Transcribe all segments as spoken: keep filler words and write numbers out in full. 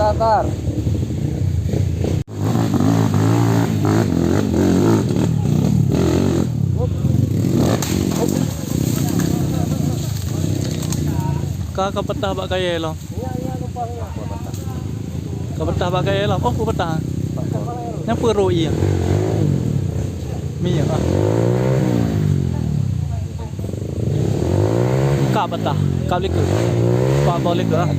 Sabar. Ka, ka peutah bak kayèe lom. Ka peutah bak kayèe lom. Oh, ka peutah. Nyan peue roh ie? Minyeuk ah. Ka peutah, ka likot. Pak boh likot ah.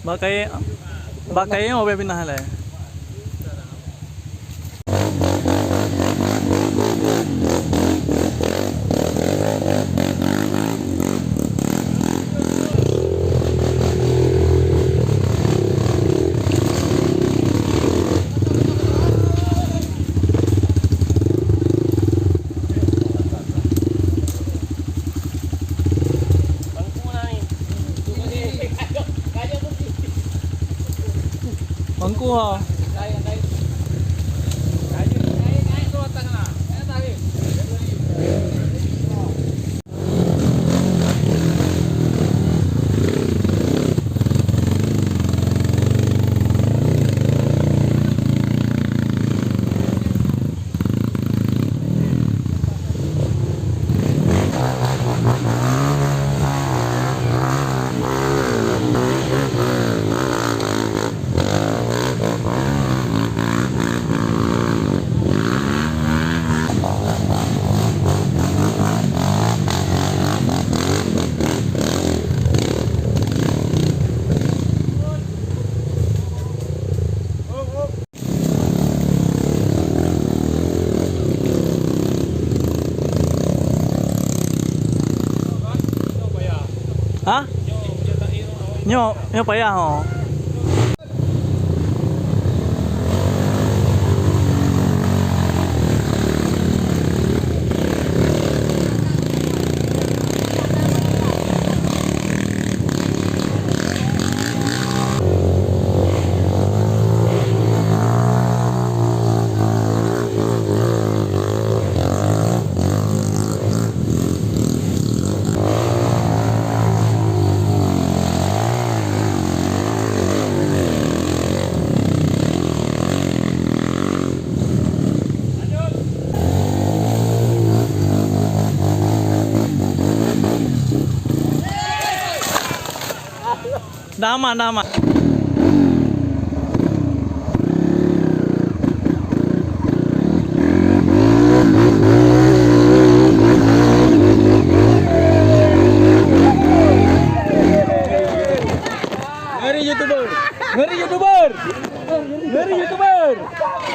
Bak kayèe, bak kayèe nyoe bèk pinah lé. Mangku ha. Ha? Nyoe, nyoe payah ho. Dah aman, dah aman. Ngeri YouTuber! Ngeri YouTuber! Ngeri YouTuber!